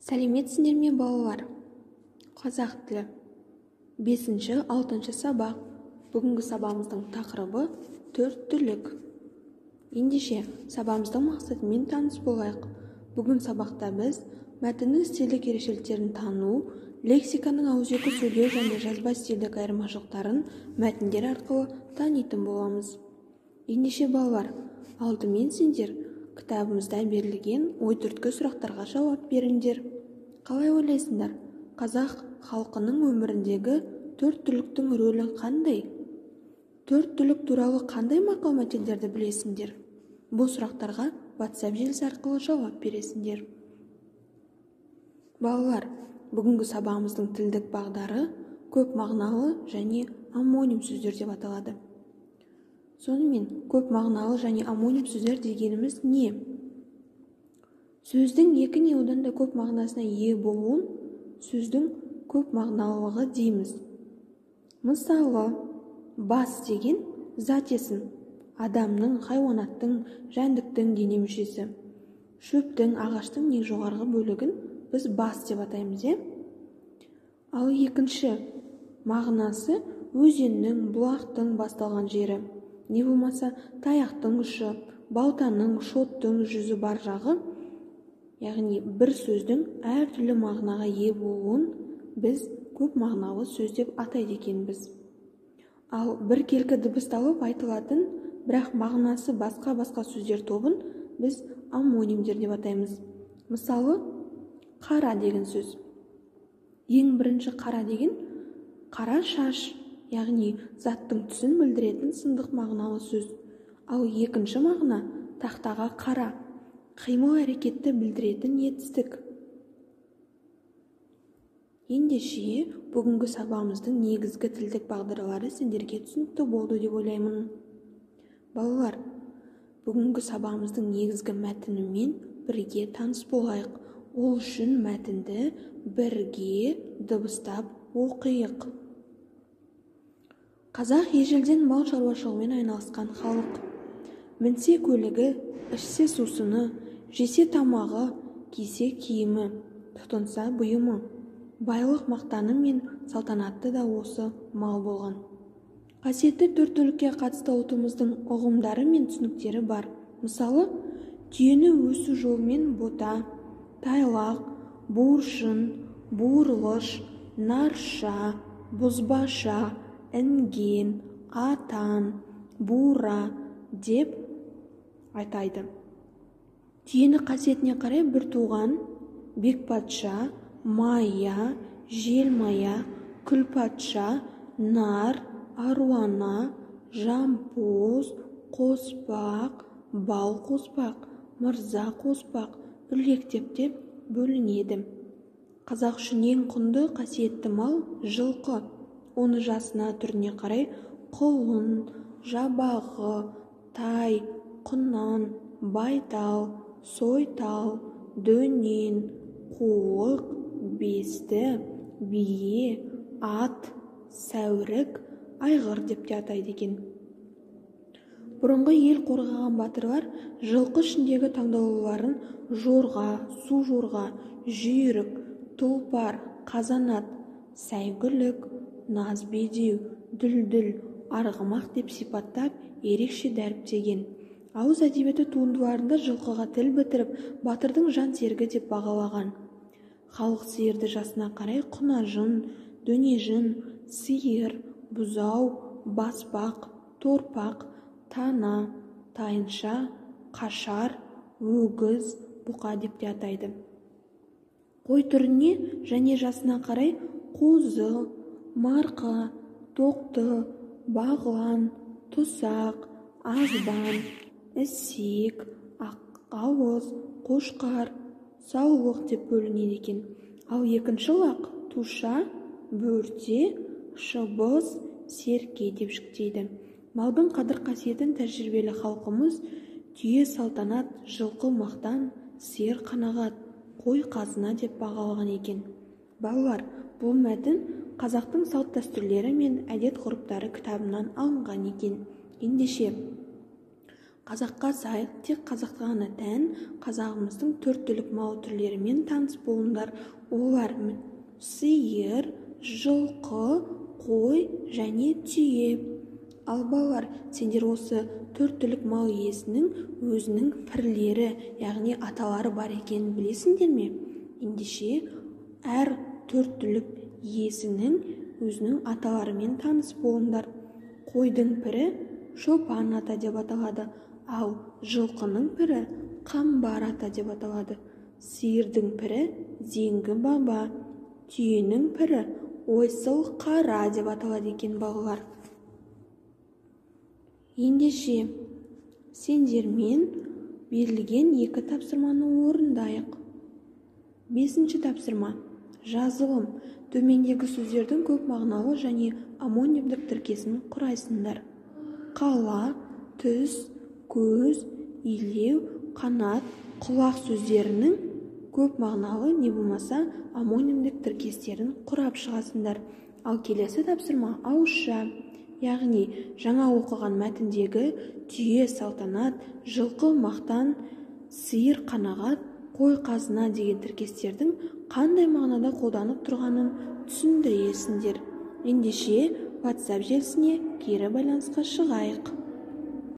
Сәлеметсіңдер ме, балалар? Қазақ тілі. 5-6 сабақ. Бүгінгі сабағымыздың тақырыбы төрт түлік. Ендеше, сабағымыздың мақсатымен таныс болайық. Бүгін сабақта біз мәтіннің стильдік ерекшеліктерін тану, лексиканың ауызекі сөйлеу және жазба стильдік айырмашылықтарын мәтіндер арқылы танитын боламыз. Ендеше, балалар, алдымен сендер кітабымызда берілген ой-түрткі сұрақтарға жауап беріңдер. Қалай ойлайсыңдар, қазақ халқының өміріндегі төрт түліктің рөлі қандай? Төрт түлік туралы қандай мақал-мәтелдерді білесіңдер? Бұл сұрақтарға WhatsApp желісі арқылы жауап бересіңдер. Балалар, бүгінгі сабағымыздың тілдік бағдары көп мағыналы және омоним сөздер деп аталады. Сонымен, көп мағыналы және омоним сөздер дегеніміз не? Сөздің екі не одан да көп мағынасына ие болуын сөздің көп мағыналылығы дейміз. Мысалы, бас деген зат есім, адамның, хайуанаттың, жәндіктің дене мүшесі. Шөптің, ағаштың не жоғарғы бөлігін біз бас деп атаймыз, е? Ал екінші мағынасы өзеннің, бұлақтың басталған жері. Не болмаса таяқтың ұшы, балтаның, шоттың жүзі бар жағы, яғни бір сөздің әртүрлі мағынаға ие болуын біз көп мағыналы сөз деп атайды екенбіз. Ал біркелкі дыбысталып айтылатын, бірақ мағынасы басқа-басқа сөздер тобын біз омонимдер деп атаймыз. Мысалы, қара деген сөз. Ең бірінші қара деген қара шаш, яғни заттың түсін білдіретін сындық мағыналы сөз. Ал екінші мағына тақтаға қара, қимыл әрекетті білдіретін етістік. Ендеше, бүгінгі сабағымыздың негізгі тілдік бағдарлары сендерге түсінікті болды деп ойлаймын. Балалар, бүгінгі сабағымыздың негізгі мәтінімен бірге таныс болайық. Ол үшін мәтінді бірге дыбыстап оқиық. Қазақ ежелден мал шаруашылығымен айналысқан халық. Мінсе көлігі, ішсе сусыны, жесе тамағы, кисе киімі, тұтынса бұйымы. Байлық мақтаны мен салтанатты да осы мал болған. Қасиетті төрт түлікке қатысты ұлтымыздың ұғымдары мен түсініктері бар. Мысалы, түйені өсу жолымен бота, тайлақ, буыршын, буырлыш, нарша, бұзбаша, інген, атан, бура деп айтайды. Түйені қасиетіне қарай бір туған Бекпатша, мая, желмая, күлпатша, нар, аруана, жампоз, қоспақ, бал қоспақ, мырза қоспақ, үлек деп те бөлінеді. Қазақ үшін ең құнды қасиетті мал жылқы. Оны жасына, түріне қарай құлын, жабағы, тай, құнан, байтал, сойтал, дөнен, қуық, бесті, бие, ат, сәурік, айғыр деп те атайды екен. Бұрынғы ел қорғаған батырлар жылқы ішіндегі таңдаулыларын жорға, су жорға, жүйрік, тұлпар, қазанат, сәйгүлік, наз бедеу, дүлдүл, арғымақ деп сипаттап ерекше дәріптеген. Ауыз әдебиеті туындыларында жылқыға тіл бітіріп, батырдың жан серігі деп бағалаған. Халық сиырды жасына қарай құнажын, дөнежін, сиыр, бұзау, баспақ, торпақ, тана, тайынша, қашар, өгіз, бұқа деп те атайды. Қой түріне және жасына қарай қозы, марқа, тоқты, бағлан, тұсақ, азбан, ісек, ақауыз, қошқар, саулық деп бөлінеді екен. Ал екінші лақ туша, бөрте, шыбыз, серке деп жіктейді. Малдың қадір-қасиетін тәжірибелі халқымыз түйе салтанат, жылқы мақтан, сиыр қанағат, қой қазына деп бағалаған екен. Балалар, бұл мәтін қазақтың салт-дәстүрлері мен әдет-ғұрыптары кітабынан алынған екен. Ендеше, Қазаққа сай, тек қазаққа ғана тән қазағымыздың төрт түлік мал түрлерімен таныс болыңдар. Олар сиыр, жылқы, қой және түйе. Ал балалар, сендер осы төрт түлік мал иесінің өзінің пірлері, яғни аталары бар екенін білесіңдер ме? Ендеше, әр төрт түлік иесінің өзінің аталарымен таныс болыңдар. Қойдың пірі Шопан ата деп аталады, ал жылқының пірі Қамбар ата деп аталады. Сиырдың пірі Зеңгі баба, түйенің пірі Ойсыл қара деп аталады екен, балалар. Ендеше, сендермен берілген екі тапсырманы орындайық. Бесінші тапсырма. Жазылым. Төмендегі сөздердің көп мағыналы және омонимдік тіркесін құрайсыңдар. Қала, түс, көз, илеу, қанат, құлақ сөздерінің көп мағыналы не болмаса омонимдік тіркестерін құрап шығасыңдар. Ал келесі тапсырма ауызша, яғни жаңа оқыған мәтіндегі түйе салтанат, жылқы мақтан, сиыр қанағат, қой қазына деген тіркестердің қандай мағынада қолданып тұрғанын түсіндіресіңдер. Ендеше, WhatsApp желісіне кері байланысқа шығайық.